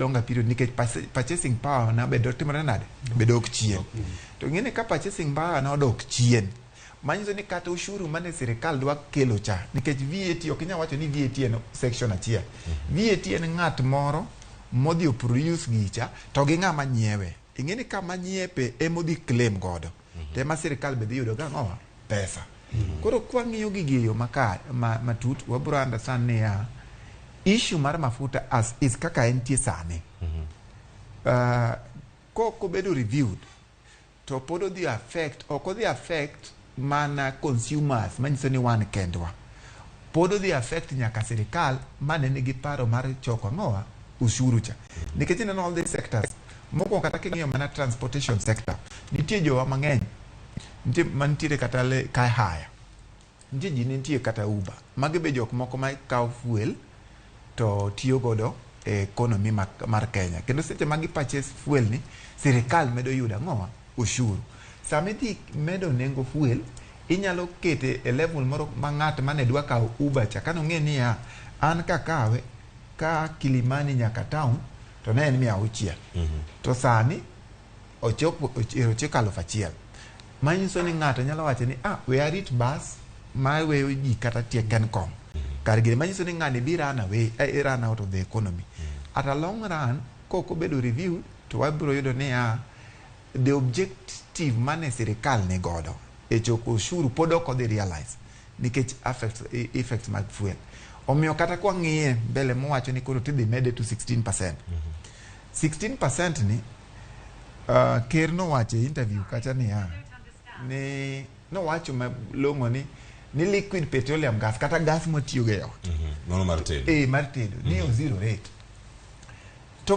longer period nikech purchasing power na bedo timore nade, bedo ok chien. To ing'e ni ka purchasing power na odok chien, manyiso ni kata ushuru mane sirikal dwa kelo cha, nikech VAT ok inyal wacho ni VAT en section achiel. VAT en ng'at moro modhi oproduce gicha to gi ng'ama nyiewe. Ing'e ni kama nyiepe emodhi claim godo, to ema sirikal be dhi yudo gang'owa pesa. Koro kwang'iyo gigi e yo makare matut, wabro understand niya issue mar mafuta as is kaka entie sani, kok obedo reviewed to pod odhi affect, ok odhi affect mana consumers, manyiso ni wan kendwa, pod odhi affect nyaka sirikal mane nigi paro mar choko ang'owa ushuru cha, nikech ineno all these sectors. Mokwongo kata king'iyo mana transportation sector, nitie jowa mang'eny nitie mantiere kata le ka haya, nitie ji nitie kata Uber, magi be jok moko ma kawo fuel to tiyo godo e economy mar Kenya. Kendo seche ma gi purchase fuel ni, sirikal medo yudo ang'owa ushuru. Sama idhi medo nengo fuel, inyalo kete e level moro ma ng'at mane dwa kawo Uber cha kanong'e niya an kakawe ka Kilimani nyaka town to ne en 600, to sani ochopo ochiko 1000, manyiso ni ng'ato nyalo wacho ni, "Ah, we arit bus ma weyo ji kata tie Kencom kar gini." Manyiso ni ng'ani bi run away, run out of the economy. At a long run, kok obedo reviewed, to wabiro yudo niya the objective mane sirikal ni godo e choko ushuru pod ok odhi realize nikech effects mag fuel. Omiyo kata kwang'iye mbele mowacho ni koro tidhi mede to 16%, 16% ni ker nowacho e interview kacha niya ni nowacho malong'o ni liquid petroleum gas kata gas mwatiyogo e ot. Nono mar tedo. E mar tedo ni o zero rate.